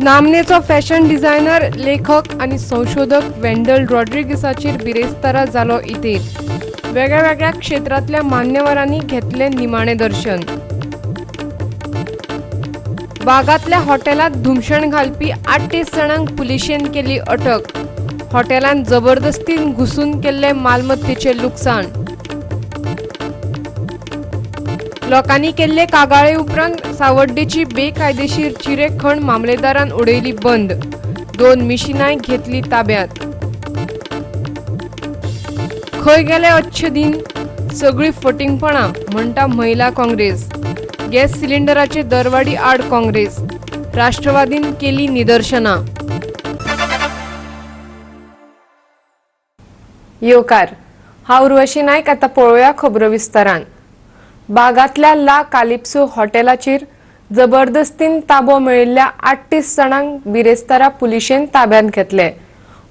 नामनेचो fashion designer, लेखक आनी संशोधक वेंडल रॉड्रिगसाचेर बिरेस्तारा जालो इतेर. वेगळ्यावेगळ्या क्षेत्रांतल्या मान्यवरांनी घेतले निमाणे दर्शन. बागांतल्या हॉटेलांत धुमशण घालपी 38 जाणांक पुलिशेन केली अटक. हॉटेलांत जबरदस्तीन घुसून केल्ले मालमत्तेचें लुकसाण. लोकांनी केल्ले कागाळे उपरांत सावड्डेची बेकायदेशीर चिरे खण मामलेदारान उडयली बंद. 2 मिशिनांय घेतली ताब्यात. खंय गेले अच्छे दिन, सगळी फटिंगपणां म्हणटा महिला काँग्रेस. गॅस सिलिंडराचे दरवाडी आड काँग्रेस. राष्ट्रवादीन केली निदर्शनां. येवकार, हांव उर्वशी नायक. आतां पळोवया खबरो विस्तारान. बागांतल्या ला कालिप्सो हॉटेलाचेर जबरदस्तीन ताबो मेळिल्ल्या 38 जाणांक बिरेस्तारा पुलिशेन ताब्यांत घेतले.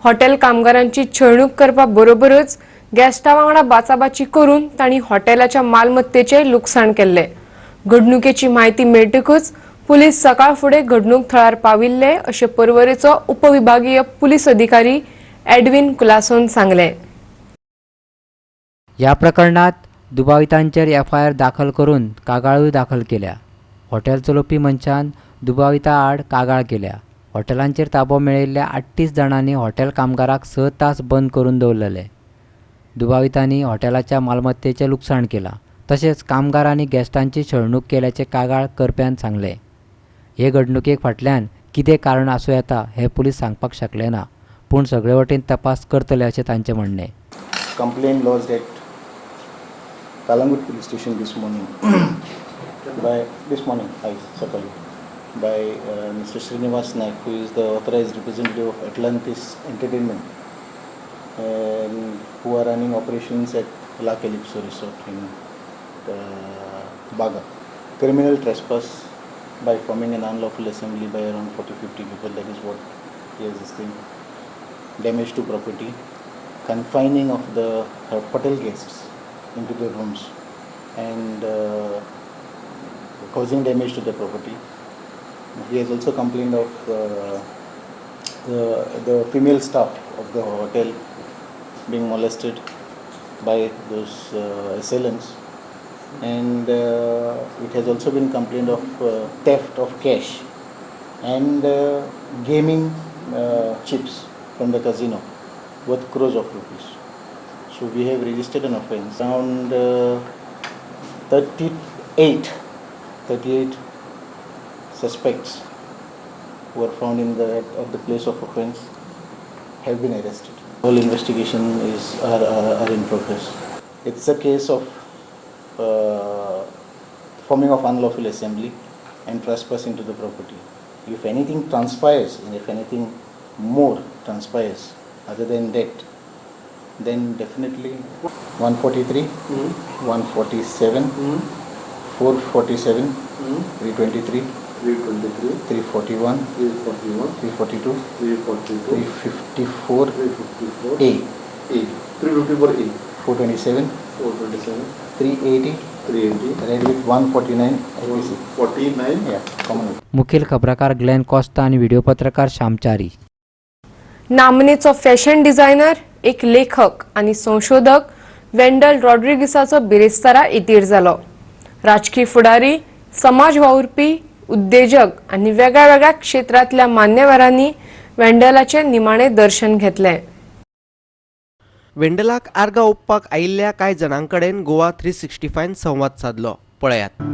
हॉटेल कामगारांची छळणूक करपा बरोबरच गेस्टा वांगडा बाचाबाची करून तांणी हॉटेलाच्या मालमत्तेचें लुकसाण केल्लें. घडणुकेची म्हायती मेळटकूच पुलीस सकाळ फुडें घडणूक थळार पाविल्ले अशें पर्वरेचो उपविभागीय पुलीस अधिकारी एडविन कुलासोन सांगलें. ह्या प्रकरणात दुबावितांचेर एफआयआर दाखल करून कागाळूय दाखल केल्या. हॉटेल चलोवपी मनशान दुबाविता आड कागाळ केल्या. हॉटेलांचेर ताबो मेळिल्ल्या 38 जाणांनी हॉटेल कामगाराक 6 तास बंद करून दवरलेले. दुबावितांनी हॉटेलाच्या मालमत्तेचें लुकसाण केलां. तशेंच कामगार आनी गेस्टांची छळणूक केल्याचे कागाळ करप्यान सांगलें. हे घडणुकेक फाटल्यान कितें कारण आसूं येता हें पुलीस सांगपाक शकले ना, पूण सगळे वटेन तपास करतले अशें तांचें म्हणणें. Complaint lodged at Calangute police station this morning by Mr. Srinivas Naik, who is the authorized representative of Atlantis Entertainment and who are running operations at La Calypso Resort in Baga. Criminal trespass by forming an unlawful assembly by around 40-50 people, that is what he has this thing. Damage to property, confining of the hotel guests into the rooms and causing damage to the property. He has also complained of the female staff of the hotel being molested by those assailants, and it has also been complained of theft of cash and gaming chips from the casino worth crores of rupees. So we have registered an offence. Around 38 suspects who were found in the at the place of offence have been arrested. All investigation is are in progress. It's a case of forming of unlawful assembly and trespass into the property. If anything transpires, and if anything more transpires other than that, then definitely 143, 147, 447, 323, 323, 341, 341, 342, 342, 354, 354, A, A, 354 A, 427, 427, 380, 380, read with 149 IPC. 49. Yeah, common. मुखेल खबराकार Glenn Costa आनी video पत्रकार श्यामचारी. नामनेचो fashion designer, एक लेखक आनी संशोधक वेंडल रॉड्रिगसाचो बिरेस्तारा इतीर जालो. राजकी फुडारी, समाज वावुरपी, उद्देजक आनी वेगळ्यावेगळ्या क्षेत्रांतल्या मान्यवरांनी वेंडलाचें निमाणें दर्शन घेतलें. वेंडलाक आर्गां ओंपपाक आयिल्ल्या कांय जाणां कडेन गोवा 365 संवाद सादलो. पळयात.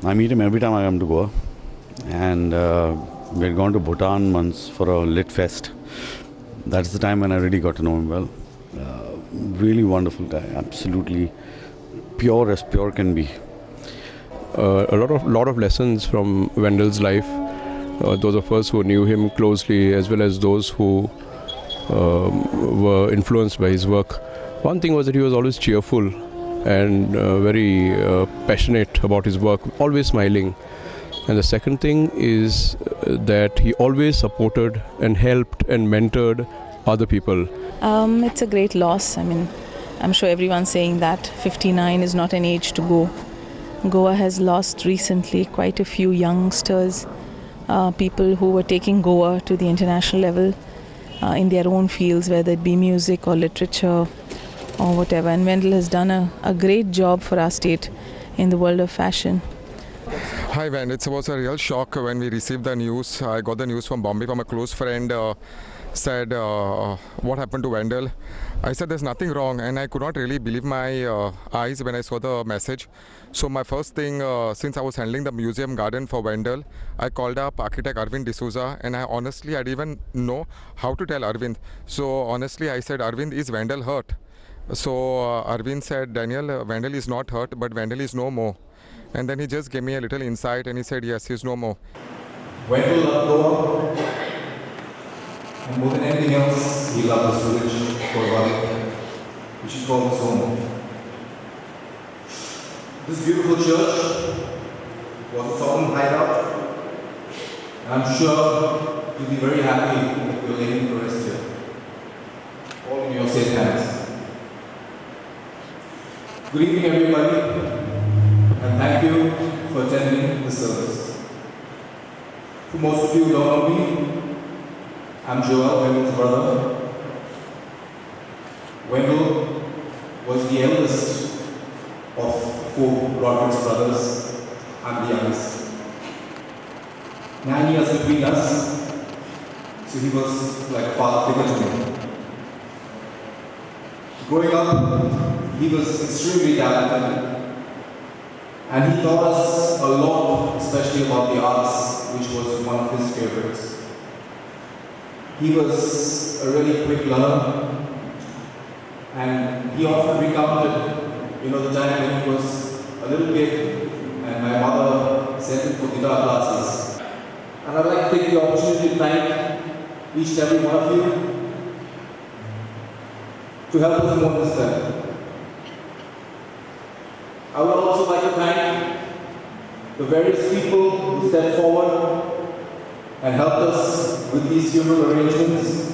I meet him every time I come to Goa, and we had gone to Bhutan once for a lit fest. That's the time when I really got to know him well. Really wonderful guy, absolutely pure as pure can be. A lot of lessons from Wendell's life. Those of us who knew him closely, as well as those who were influenced by his work. One thing was that he was always cheerful and very passionate about his work, always smiling. And the second thing is that he always supported and helped and mentored other people. It's a great loss. I mean, I'm sure everyone's saying that 59 is not an age to go. Goa has lost recently quite a few youngsters, people who were taking Goa to the international level in their own fields, whether it be music or literature or whatever. And Wendell has done a great job for our state in the world of fashion. Hi, Ven. It was a real shock when we received the news. I got the news from Bombay from a close friend. Said, what happened to Wendell? I said, there's nothing wrong, and I could not really believe my eyes when I saw the message. So my first thing, since I was handling the museum garden for Wendell, I called up architect Arvind D'Souza, and I didn't even know how to tell Arvind. So honestly, I said, Arvind, is Wendell hurt? So Arvind said, Daniel, Wendell is not hurt, but Wendell is no more. And then he just gave me a little insight, and he said, yes, he's no more. Wendell loved Goa, and more than anything else, he loved this village called Vale, which he called his home. This beautiful church was a solemn hideout, and I'm sure you'll be very happy that we're laying to rest here, all in your safe hands. Good evening, everybody, and thank you for attending the service. For most of you who don't know me, I'm Joel, Wendell's brother. Wendell was the eldest of 4 Rodrigues brothers. I'm the youngest. 9 years between us, so he was like a father figure to me. Growing up, he was extremely talented, and he taught us a lot, especially about the arts, which was one of his favorites. He was a really quick learner, and he often recounted, the time when he was a little kid and my mother sent him for guitar classes. And I'd like to take the opportunity to thank each and every one of you to help us mourn this time. I would also like to thank the various people who stepped forward and helped us with these funeral arrangements.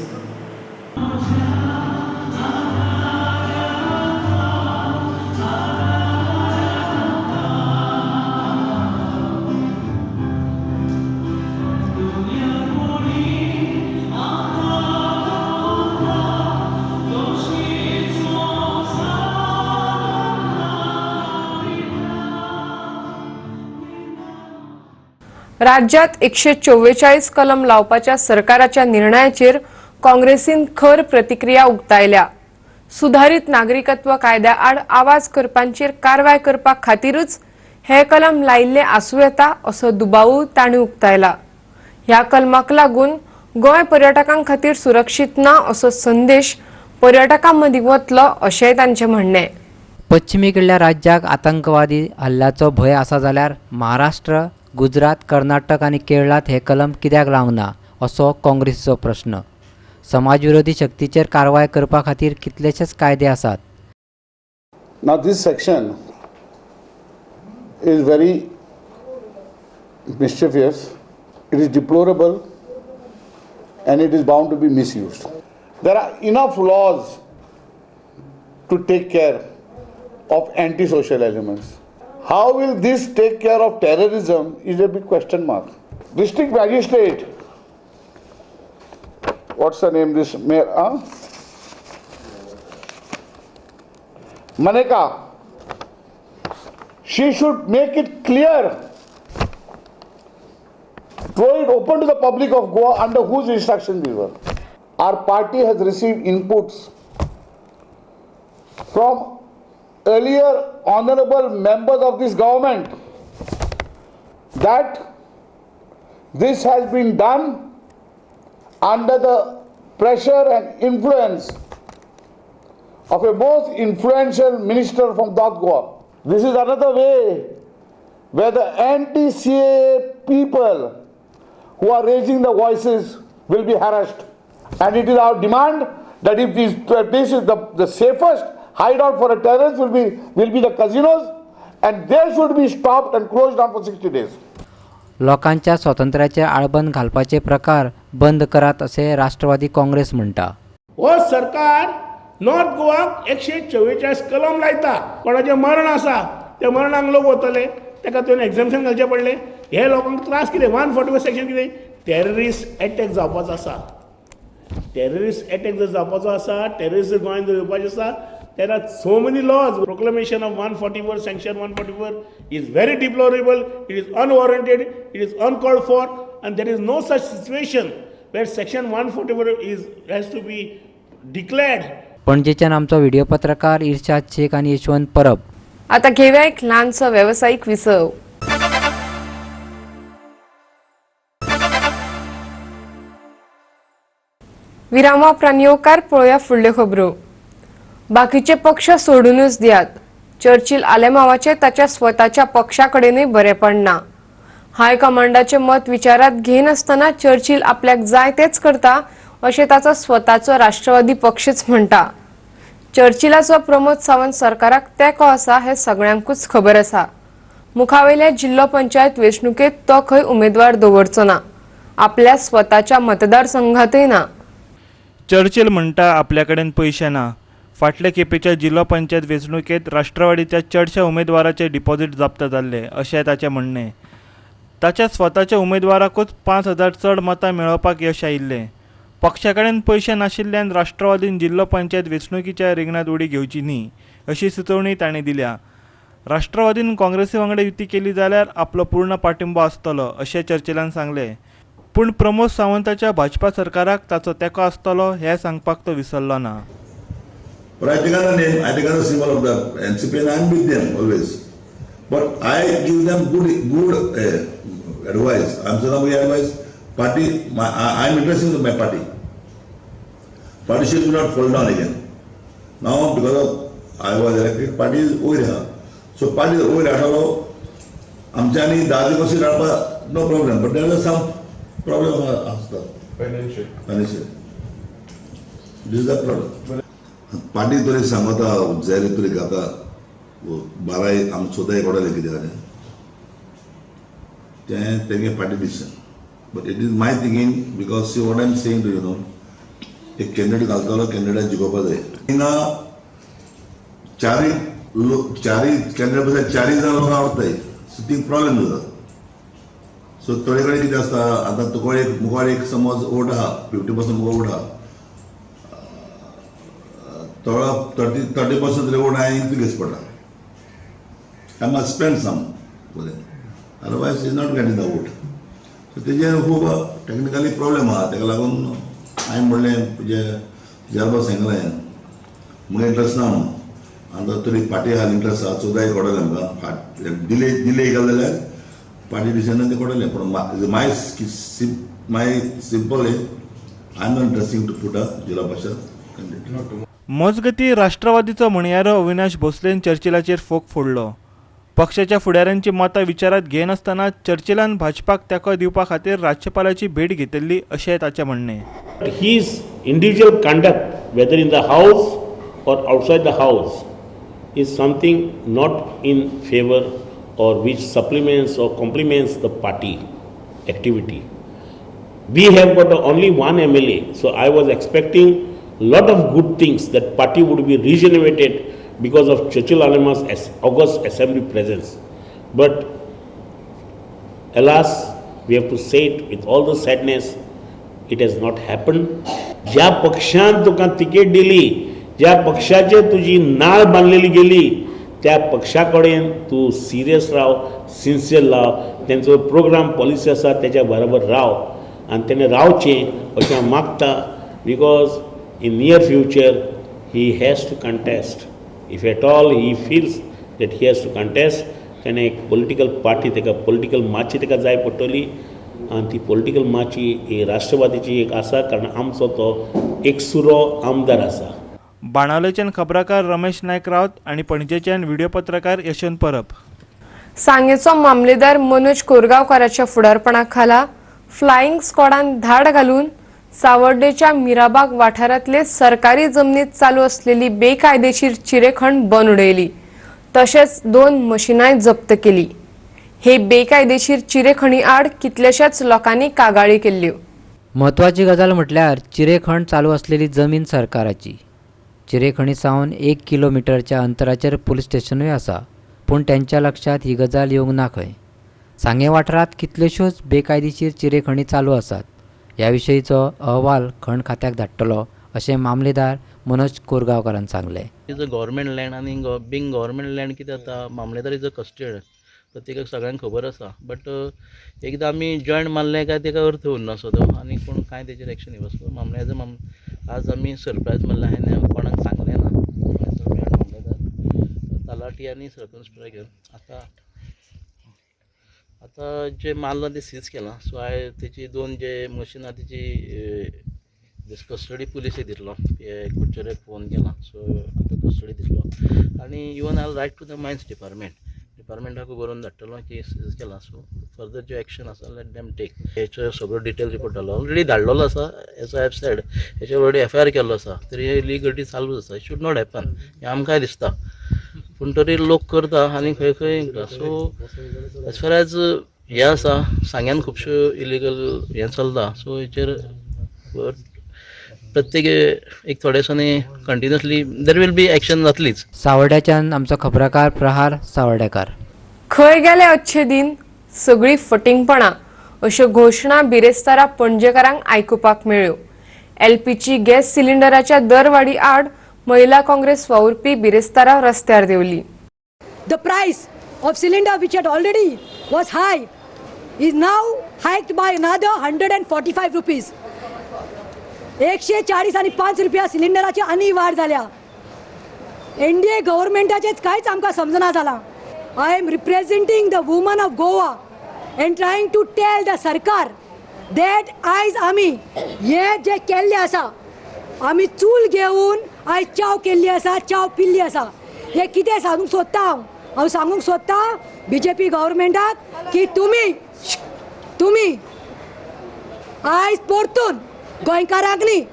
राज्यात 144 कलम लावपाच्या सरकाराच्या निर्णयाचेर काँग्रेसीन खर प्रतिक्रिया उक्तायल्या. सुधारित नागरिकत्व कायद्या आड आवाज करपांचेर कारवाय करपा खातीरूच हे कलम लायिल्ले आसूं येता असो दुबाव तांणी उक्तायला. ह्या कलमाक लागून गोंय पर्यटकां खातीर सुरक्षीत ना असो संदेश पर्यटकां मदीं वतलो अशेंय तांचें म्हणणें. पश्चिमेकडल्या राज्याक आतंकवादी हल्ल्याचो भंय आसा जाल्यार महाराष्ट्र, गुजरात, कर्नाटक आनी केरळांत हे कलम कित्याक लावंक ना असो काँग्रेसीचो प्रश्न. समाजविरोधी शक्तीचेर कारवाय करपा खातीर कितलेशेच कायदे आसात. Now this section is very mischievous, it is deplorable and it is bound to be misused. There are enough laws to take care of antisocial elements. How will this take care of terrorism is a big question mark. District magistrate, what's the name this mayor? Huh? Maneka, she should make it clear, throw it open to the public of Goa under whose instruction we were. Our party has received inputs from earlier honorable members of this government that this has been done under the pressure and influence of a most influential minister from North Goa. This is another way where the anti-CAA people who are raising the voices will be harassed. And it is our demand that if this is the safest hideout for a terrorist will be the casinos, and they should be stopped and closed down for 60 days. लोकांच्या स्वातंत्र्याचेर आळबंद घालपाचे प्रकार बंद करात अशें राष्ट्रवादी काँग्रेस म्हणटा. हो सरकार नॉर्थ गोवाक 144 कलम लायता. कोणाचें मरण आसा त्या मरणाक लोक वतले, ताका तुवें एग्जाम्शन घालचें पडलें. हे लोकांक त्रास कितें? 144 सेक्शन कितें? टेररिस्ट एटॅक जावपाचो आसा. टेररिस्ट एटॅक जर जावपाचो आसा, टेररिस्ट जर गोंयांत जर येवपाचें आसा, there are so many laws. Proclamation of 144 sanction 144 is very deplorable. It is unwarranted, it is uncalled for, and there is no such situation where section 144 has to be declared. पणजेच्यान आमचो video पत्रकार इर्शाद शेख आनी यशवंत परब. आता घेऊया एक ल्हानसो वेवसायीक विसव. विरामा उपरांत येवकार पळोवया फुडल्यो खबरो. बाकीचे पक्ष सोडूनच दियात, चर्चिल आलेमावाचे ताच्या स्वताच्या पक्षा कडेनूय बरेपण ना. हायकमांडाचे मत विचारात घेनासतना चर्चिल आपल्याक जाय तेच करता अशें ताचो स्वताचो राष्ट्रवादी पक्षच म्हणटा. चर्चिलाचो प्रमोद सावंत सरकाराक तेंको आसा हें सगळ्यांकूच खबर आसा. मुखावेल्या जिल्लो पंचायत वेंचणुकेंत तो खंय उमेदवार दवरचो ना, आपल्या स्वताच्या मतदारसंघातय ना. चर्चिल म्हणटा आपल्या कडेन पयशे ना. फाटले खेपेच्या जिल्लो पंचायत वेंचणुकेंत राष्ट्रवादीच्या चडशा उमेदवाराचे डिपॉझिट जप्त जाल्ले अशें ताचें म्हणणें. ताच्या स्वताच्या उमेदवाराकूच 5,000 चड मतां मेळोवपाक यश आयिल्लें. पक्षा कडेन पयशे नाशिल्ल्यान राष्ट्रवादीन जिल्लो पंचायत वेंचणुकीच्या रिंगणांत उडी घेवची न्ही अशी सुचोवणी ताणें दिल्या. राष्ट्रवादीन काँग्रेसी वांगडा युती केली जाल्यार आपलो पूर्ण पाठिंबो आसतलो अशें चर्चिलान सांगलें. पूण प्रमोद सावंताच्या भाजपा सरकाराक ताचो तेंको आसतलो हें सांगपाक तो विसरलो ना. But I take on the name, I take on the symbol of the NCP, and I am with them always. But I give them good advice. I am saying we advise party. I am interested in my party. Party should not fall down again. Now because of I was elected, party is over here. So party is over here. आमच्यानी 10 दिवस रावपा no problem. But there is some problem आसता. Financial. This is the problem. Party तरी सांगता जायरे तरी गाता बाराय आम स्वता एक ऑर्डर कितें जालें तें तेगे party decision. But it is my thinking because see what I am saying to you know, एक कॅन्डिडेट घालतलो, कॅन्डिडेट जिखोवपा जाय. हिंगा चारय लोक, चारय कॅन्डिडेट बसल्यार चारय जाण लोकांक आवडटाय, सो ती प्रॉब्लेम जाता. सो थोडे कडेन कितें आसता, आतां तुका एक मुखार एक समज वोट आहा, 50% मुखार वोट आहा, थोडो 30% तरी वोट हांवें इतू घेवचो पडटा. I must spend some for them, otherwise is not getting the vote. So तेजेर खूब टॅक्निकली प्रॉब्लेम आहा. तेका लागून हांवें म्हणलें तुजे जेरबा सांगलें हांवें म्हगे इंट्रस्ट ना म्हणून. आतां तरी पार्टी आहा इंट्रस्ट आहा, 14 एक कोडलें आमकां डिले डिले घाल जाल्यार पार्टी डिसिजन तें कोडलें. पूण my my simple I am not interesting to put a Zilla Parishad candidate. मजगती राष्ट्रवादीचो म्हणयारो अविनाश भोसलेन चर्चिलाचेर फोग फोडलो. पक्षाच्या फुडाऱ्यांची मतां विचारात घेनासतना चर्चिलान भाजपाक तेंको दिवपा खातीर राज्यपालाची भेट घेतिल्ली अशें ताचें म्हणणें. His individual conduct, whether in the house or outside the house, is something not in favor or which supplements or complements the party activity. We have got only one MLA, so I was expecting lot of good things that party would be regenerated because of Churchill Alemão's august assembly presence. But alas, we have to say it with all the sadness, it has not happened. ज्या पक्षान तुका ticket दिली, ज्या पक्षाचे तुजी नाळ बांदलेली गेली, त्या पक्षा कडेन तूं सिरियस राव, सिन्सियर राव, तेंचो प्रोग्राम पॉलिसी आसा तेच्या बरोबर राव आनी तेणें रावचें अशें हांव मागता. Because in near future he has to contest. If at all he feels that he has to contest, तेणें एक पॉलिटिकल पार्टी तेका पॉलिटिकल माची तेका जाय पडटली आनी ती पॉलिटिकल माची ही राष्ट्रवादीची एक आसा, कारण आमचो तो एकसुरो आमदार आसा. बाणावलेच्यान खबराकार रमेश नायक रावत आनी पणजेच्यान व्हिडिओ पत्रकार यशवंत परब. सांगेचो मामलेदार मनोज कोरगांवकाराच्या फुडारपणा खाला फ्लायिंग स्क्वॉडान धाड घालून सावर्डेच्या मिराबाग वाठारांतले सरकारी जमनीत चालू असलेली बेकायदेशीर चिरेखण बंद उडयली, तशेंच 2 मशिनांय जप्त केली। हे बेकायदेशीर चिरेखणी आड कितल्याशाच लोकांनी कागाळी केल्ल्यो। म्हत्वाची गजाल म्हटल्यार चिरेखण चालू असलेली जमीन सरकाराची। चिरेखणी सावन 1 किलोमिटरच्या अंतराचेर पुलीस स्टेशनूय आसा, पूण त्यांच्या लक्षात ही गजाल येवंक ना खंय। सांगें वाठारांत कितल्योश्योच बेकायदेशीर चिरेखणी चालू आसात। ह्या विशयीचो अहवाल खण खात्याक धाडटलो अशें मामलेदार मनोज कोरगांवकारान सांगलें। Is a government land आनी बींग गव्हर्मेंट लँड कितें जाता, मामलेदार is a custodian, तर तेका सगळ्यांक खबर आसा। बट एकदां आमी जॉयंट मारलें काय तेका अर्थ उरना सो तो आनी कोण कांय तेजेर एक्शन घेवप। सो मामलेदार आज आमी सरप्रायज मारलें, हांवें कोणाक सांगलें ना। मामलेदार तलाठी आनी सब इन्स्पेक्टर घेवन आतां आतां जे मारलां तें सीज केलां। सो हांवें तेची 2 जे मशिनां तेची कस्टडी पुलिसेक दितलो, कुडचड्याक फोन केला, सो आतां कस्टडी दितलो। आनी even I write to the mines department, डिपार्टमेंटाक बरोवन धाडटलो की सीज केलां। सो फर्दर जे एक्शन आसा लेट देम टेक। हेचो सगळो डिटेल रिपोर्ट धाडलो, ऑलरेडी धाडलेलो आसा, एज I have said हेचेर ऑलरेडी एफ I R केल्लो आसा, तरी इलिगलिटी चालूच आसा। It should not happen हें आमकांय दिसता, पूण तरी लोक करता आनी खंय खंय। सो एज फार एज हें आसा, सांग्यान खुबश्यो इलिगल हें चलता। सो हेचेर प्रत्येक एक थोड्या दिसांनी continuously there will be action जातलीच। सावर्ड्याच्यान आमचो खबराकार प्रहार सावर्डेकार। खंय गेले अच्छे दिन, सगळी फटिंगपणां अश्यो घोशणा बिरेस्तारा पणजेकारांक आयकुपाक मेळ्ळ्यो। एलपीजी गॅस सिलिंडराच्या दरवाडी आड महिला काँग्रेस वावुरपी बिरेस्तारा रस्त्यार देंवली। The price of cylinder which had already was high is now hiked by another 145 rupees. 140 आणि 5 रुपया सिलिंडराची आनी वाड जाल्या। एनडीए गव्हर्मेंटाचेच कांयच आमकां समजना जालां। I am representing the woman of Goa and trying to tell the सरकार that आयज आमी हे जे केल्लें आसा, आमी चूल घेवन आयज च्याव केल्ली आसा, च्याव पिल्ली आसा। हे कितें सांगूंक सोदता हांव, हांव सांगूंक सोदता बीजेपी गव्हर्मेंटाक की तुमी तुमी आयज परतून गोंयकारांक न्ही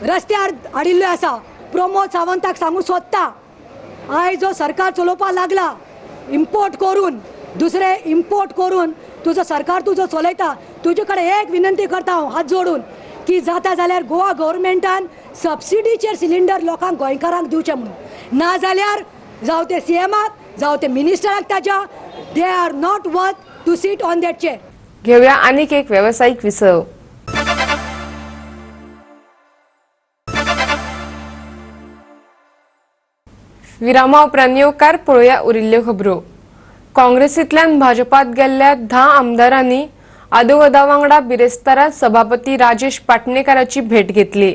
रस्त्यार हाडिल्ले आसा। प्रमोद सावंताक सांगूंक सोदता, आयज जो सरकार चलोवपाक लागला इम्पोर्ट करून, दुसरे इम्पोर्ट करून तुजो सरकार तुजो चलयता, तुजे कडेन एक विनंती करता हांव हात जोडून की जाता जाल्यार गोवा गव्हर्मेंटान सबसिडीचेर सिलिंडर लोकांक गोंयकारांक दिवचें म्हणून, ना जाल्यार जावं ते सीएमाक जावं ते मिनिस्टराक ताज्या, they are not worth to sit on that chair. घेवया आनीक एक वेवसायीक विसव। विरामा उपरांत येवकार पळोवया उरिल्ल्यो खबरो। काँग्रेसींतल्यान भाजपात गेल्ल्या 10 आमदारांनी आदोगदा वांगडा बिरेस्तारा सभापती राजेश पाटणेकाराची भेट घेतली।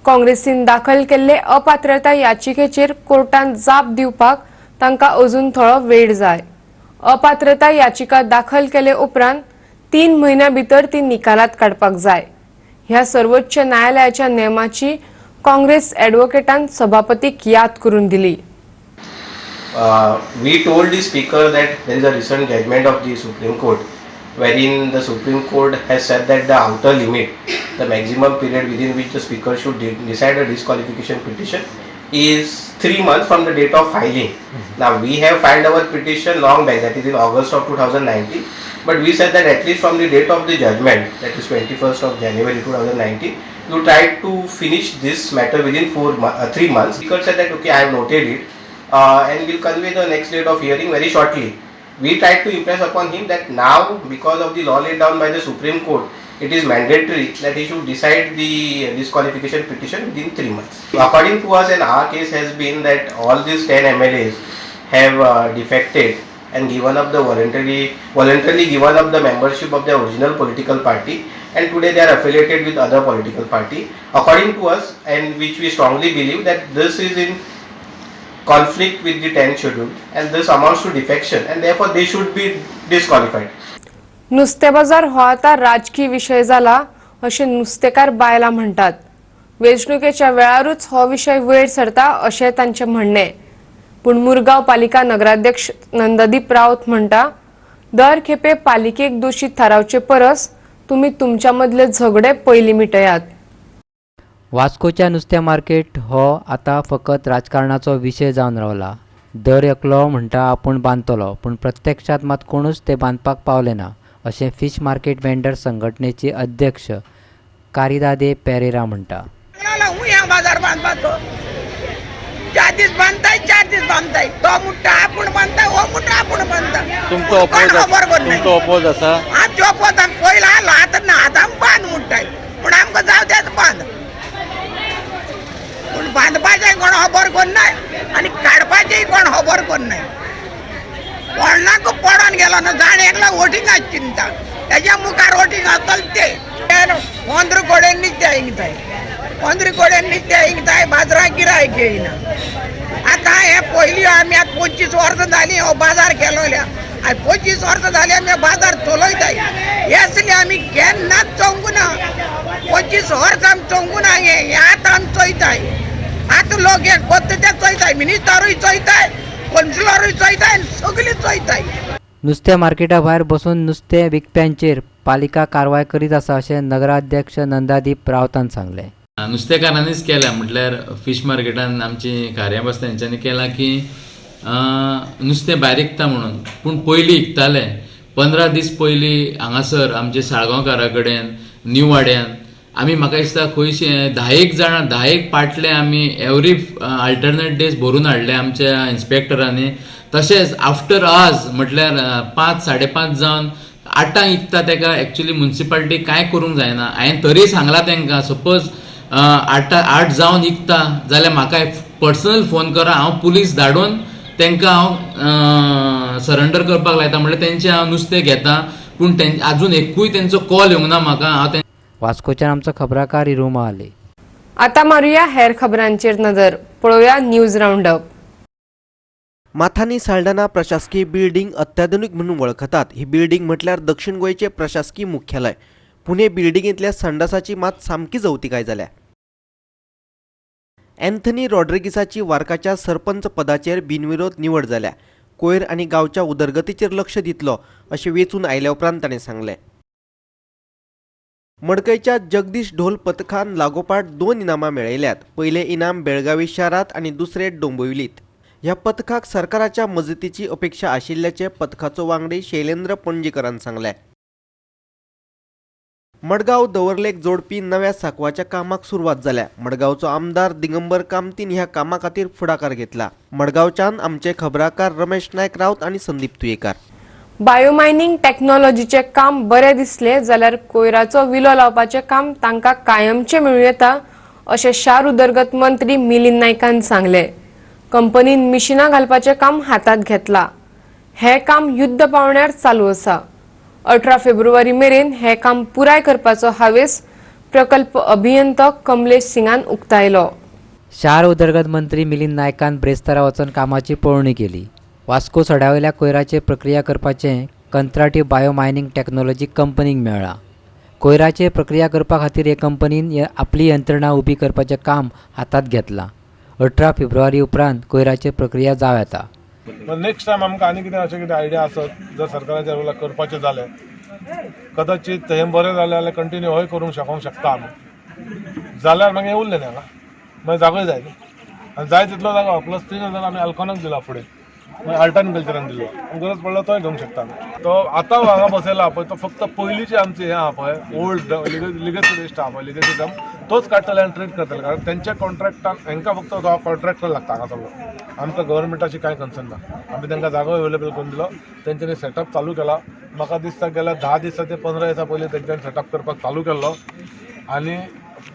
काँग्रेसीन दाखल केल्ले अपात्रता याचिकेचेर कोर्टान जाप दिवपाक तांकां अजून थोडो वेळ जाय। अपात्रता याचिका दाखल केले उपरांत 3 म्हयन्यां भितर ती निकालात काडपाक जाय। ह्या सर्वोच्च न्यायालयाच्या नेमाची काँग्रेस ॲडव्होकेटान सभापतीक याद करून दिली। We told the speaker that there is a recent judgment of the Supreme Court wherein the Supreme Court has said that the outer limit, the maximum period within which the speaker should decide a disqualification petition is 3 months from the date of filing. Now we have filed our petition long back, that is in August of 2019, but we said that at least from the date of the judgment, that is 21st of January 2019, you try to finish this matter within 3 months. Speaker said that okay, I have noted it and will convey the next date of hearing very shortly. We tried to impress upon him that now, because of the law laid down by the Supreme Court, it is mandatory that he should decide the disqualification petition within 3 months. According to us, and our case has been that all these 10 MLAs have defected and given up the voluntarily given up the membership of their original political party, and today they are affiliated with other political party. According to us, and which we strongly believe, that this is in conflict with the 10th schedule and this amounts to defection, and therefore they should be disqualified. नुस्ते बाजार हो आता राजकीय विशय जाला अशें नुस्तेकार बायलां म्हणटात। वेंचणुकेच्या वेळारूच हो विशय वयर सरता अशें तांचें म्हणणें। पूण मुरगांव पालिका नगराध्यक्ष नंददीप राऊत म्हणटा, दर खेपे पालिकेक दोशी थारावचे परस तुमी तुमच्या मदले झगडे पयलीं मिटयात. वास्कोच्या नुस्त्या मार्केट हो आतां फकत राजकारणाचो विशय जावन रावला. दर एकलो म्हणटा आपूण बांदतलो, पूण प्रत्यक्षांत मात कोणूच ते बांदपाक पावले ना अशें फिश मार्केट वेंडर संघटनेची अध्यक्ष कारिदादे पेरेरा म्हणटा. बाजार बांदपाचो चार दीस बांदताय, 4 दीस बांदताय, तो म्हणटा आपूण बांदता, हो म्हणटा आपूण बांदता. तुमचो अपोज आसा? आमचो अपोज आमी पयलो आसलो, आतां ना, आतां आमी बांद म्हणटाय, पूण आमकां जावं तेच बांद. पूण बांदपाचें कोण खबर करनाय आनी काडपाचेंय कोण खबर करनाय. कोणाक पडोन गेलो ना, जाण एकलो वोटिंगाक चिंता, तेज्या मुखार वोटिंग आसतलें ते 15 कडेन निकते हिंगताय, 15 कडेन निकते हिंगताय, बाजाराक गिरायक येयना. आतां हे पयलीं आमी आतां 25 वर्सां जालीं हो बाजार केलोल्या, आनी 25 वर्सां जालीं आमी बाजार चलयताय. हे असले आमी केन्नाच चोवंक ना, 25 वर्सां आमी चोवंक ना. हे आतां आमी चोयताय, आतां लोक हे कोत्ता ते चोयताय, मिनिस्टरूय चोयताय, कौन्सिलरूय चोयताय, सगळीं चोयताय. नुस्तें मार्केटा भायर बसून नुस्तें विकप्यांचेर पालिका कारवाय करीत आसा अशें नगराध्यक्ष नंदादीप रावतान सांगलें. नुस्तेकारांनीच केल्या, म्हटल्यार फिश मार्केटान आमची कार्या बसता तेंच्यांनी केलां की नुस्तें भायर विकता म्हणून, पूण पयलीं विकताले 15 दीस पयलीं हांगासर आमचे साळगांवकारा कडेन न्यू वाड्यान आमी म्हाका दिसता खंयशे 10 जाणां 10 पाटले आमी एवरी अल्टरनेट डेज भरून हाडले आमच्या इन्स्पेक्टरांनी. तशेंच आफ्टर आवर्स म्हटल्यार 5 साडे 5 जावन 8 विकता तेका एक्चुअली मुन्सिपालिटी कांय करूंक जायना. हांवें तरी सांगलां तेंकां सपोज 8 जावन विकता जाल्यार म्हाका पर्सनल फोन करा, हांव पुलीस धाडून तेंकां हांव सरेंडर करपाक लायता, म्हणल्यार तेंचें हांव नुस्तें घेता. पूण आजून एकूय तेंचो कॉल येवंक ना म्हाका. हांव वास्कोच्यान आमचो खबराकार इरुमा आली. आतां मारुया हेर खबरांचेर नदर, पळोवया न्यूज रावंडअप. माथानी साल्डाना प्रशासकीय बिल्डिंग अत्याधुनिक म्हणून वळखतात. ही बिल्डिंग म्हटल्यार दक्षिण गोंयचे प्रशासकीय मुख्यालय. पुणे बिल्डिंगेंतल्या संडासाची मात सामकी जवतिकाय जाल्या. अँथनी रॉड्रिगिसाची वार्काच्या सरपंच पदाचेर बिनविरोध निवड जाल्या. कोयर आनी गांवच्या उदरगतीचेर लक्ष दितलो अशें वेंचून आयल्या उपरांत ताणें सांगलें. मडकयच्या जगदीश ढोल पथकान लागोपाठ 2 इनामां मेळयल्यात. पयलें इनाम बेळगावी शारांत आनी दुसरें डोंबिवलीत. ह्या पथकाक सरकाराच्या मजतीची अपेक्षा आशिल्ल्याचें पथकाचो वांगडी शैलेंद्र पणजीकरान सांगलें. मडगांव दवर्लेक जोडपी नव्या सांकवाच्या कामाक सुरवात जाल्या. मडगांवचो आमदार दिगंबर कामतीन ह्या कामा खातीर फुडाकार घेतला. मडगांवच्यान आमचे खबराकार रमेश नायक राऊत आनी संदीप तुयेकार. बायोमायनिंग टॅक्नॉलॉजीचें काम बरें दिसलें जाल्यार कोयराचो विलो लावपाचें काम तांकां कायमचें मेळूं येता अशें शार उदरगत मंत्री मिलिंद नायकान सांगलें. कंपनीन मिशिनां घालपाचें काम हातांत घेतलां. हें काम युद्ध पावण्यार चालू आसा. 18 फेब्रुवारी मेरेन हें काम पुराय करपाचो हावेस प्रकल्प अभियंतो कमलेश सिंगान उक्तायलो. शार उदरगत मंत्री मिलिंद नायकान ब्रेस्तारा वचून कामाची पळोवणी केली. वास्को सड्यावयल्या कोयराचेर प्रक्रिया करपाचें कंत्राटी बायोमायनिंग टॅक्नॉलॉजी कंपनीक मेळ्ळां. कोयराचेर प्रक्रिया करपा खातीर हे कंपनीन आपली यंत्रणा उबी करपाचें काम हातांत घेतलां. 18 फेब्रुवारी उपरांत कोयराचेर प्रक्रिया जावं येता. नेक्स्ट टायम आमकां आनी कितें अशें कितें आयडिया आसत जर सरकाराच्या रोलाक करपाचें जालें कदाचित हें बरें जालें जाल्यार कंटिन्यू हय करूंक शकूंक शकता आमी, जाल्यार मागीर उरलें न्ही हांगा मागीर जागोय जाय न्ही, आनी जाय तितलो जागो प्लस 3000 आमी अल्कॉनाक दिला फुडें, मागीर आर्ट आनी कल्चरान दिलो, गरज पडल्यार तोय घेवंक शकता आमी. तो आतां हांगा बसयला पळय तो फक्त पयलींचे आमचे हें आहा पळय ओल्ड लिगेसी वेस्ट आहा पळय लिगेसी डंप तोच काडटले आनी ट्रीट करतले, कारण तेंच्या कॉन्ट्रॅक्टान हेंकां फक्त तो कॉन्ट्रॅक्टर लागता हांगा सगळो. आमकां गव्हर्मेंटाची कांय कन्सर्न ना, आमी तांकां जागो अवेलेबल करून दिलो, तेंच्यांनी सेटअप चालू केला. म्हाका दिसता गेल्या 10 दिसां ते 15 दिसां पयलीं तेंच्यांनी सेटअप करपाक चालू केल्लो आनी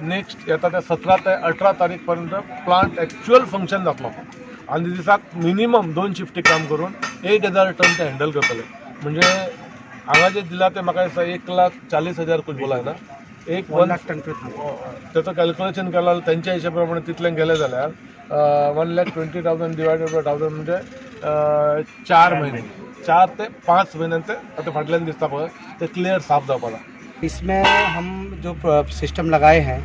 नेक्स्ट येता त्या 17 ते 18 तारीख पर्यंत प्लांट एक्चुअल फंक्शन जातलो आनी दिसाक मिनिमम 2 शिफ्टी काम करून 1000 टन ते हँडल करतले. म्हणजे हांगा जे दिला ते म्हाका दिसता 1,40,000 कुछ बोला ना, 1 लाख टन तेचो कॅल्क्युलेशन केला जाल्यार तेंच्या हिशोबा प्रमाणे तितलें गेलें जाल्यार 1,20,000 डिवायडेड बाय 1000 म्हणजे 4 म्हयने, 4 ते 5 म्हयन्यान ते आतां फाटल्यान दिसता पळय ते क्लियर साफ जावपाक. इसमें हम जो सिस्टम लगाए हैं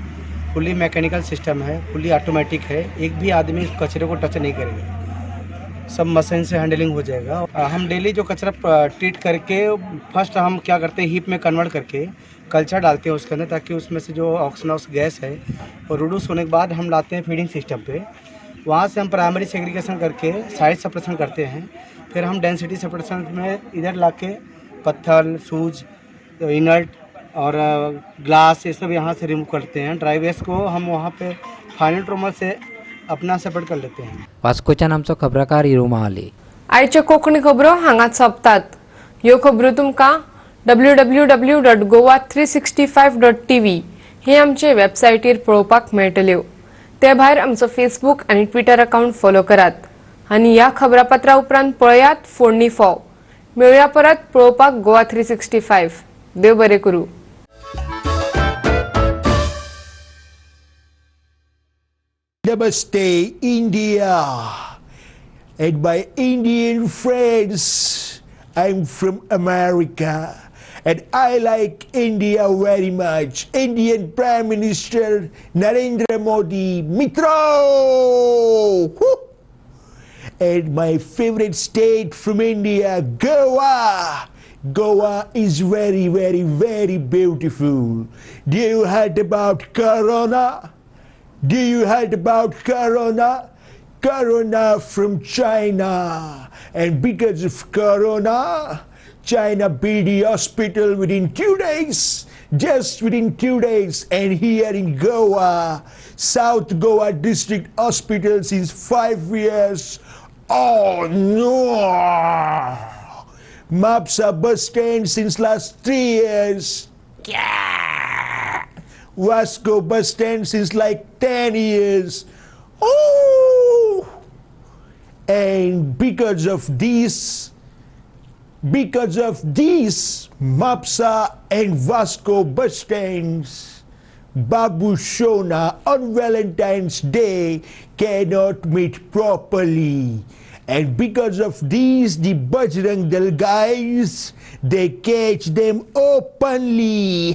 फुली मैकेनिकल सिस्टम है, फुली ऑटोमेटिक है, एक भी आदमी इस कचरे को टच नहीं करेगा, सब मशीन से हैंडलिंग हो जाएगा। हम डेली जो कचरा ट्रीट करके फर्स्ट हम क्या करते हैं, हीप में कन्वर्ट करके कल्चर डालते हैं उसके अंदर, ताकि उसमें से जो ऑक्सीजन गैस है वो रिड्यूस होने के बाद हम लाते हैं फीडिंग सिस्टम पे। वहाँ से हम प्राइमरी सेग्रीगेशन करके साइज सेपरेशन करते हैं, फिर हम डेंसिटी सेपरेशन में इधर ला के पत्थर, सूज, इनर्ट और ग्लास ये सब यहाँ से रिमूव करते हैं। ड्राई वेस्ट को हम वहाँ पे फाइनल ट्रोमर से अपना सेपरेट कर लेते हैं। वास्कोच्यान आमचो खबराकार हिरू महाली। आयच्यो कोंकणी खबरो हांगाच सोंपतात। ह्यो खबरो तुमकां www.goa365.tv हे आमचे वेबसायटीर पळोवपाक मेळटल्यो। ते भायर आमचो फेसबूक आनी ट्विटर अकावंट फॉलो करात आनी ह्या खबरापत्रा उपरांत पळयात फोडणी फोव। मेळुया परत पळोवपाक गोवा 365। देव बरें करूं। Namaste, India, and my Indian friends. I'm from America, and I like India very much. Indian Prime Minister Narendra Modi, Mitro! Woo! And my favorite state from India, Goa. Goa is very, very, very beautiful. Do you heard about Corona? Do you heard about Corona? Corona from China. And because of Corona, China built the hospital within 2 days. Just within 2 days. And here in Goa, South Goa District Hospital since 5 years. Oh no! Mapsa bus stand since last 3 years. Yeah! Vasco bus stand since like 10 years. Oh! And because of this, Mapsa and Vasco bus stands, Babu Shona on Valentine's Day cannot meet properly. And because of these, the Bajrang Dal guys, they catch them openly.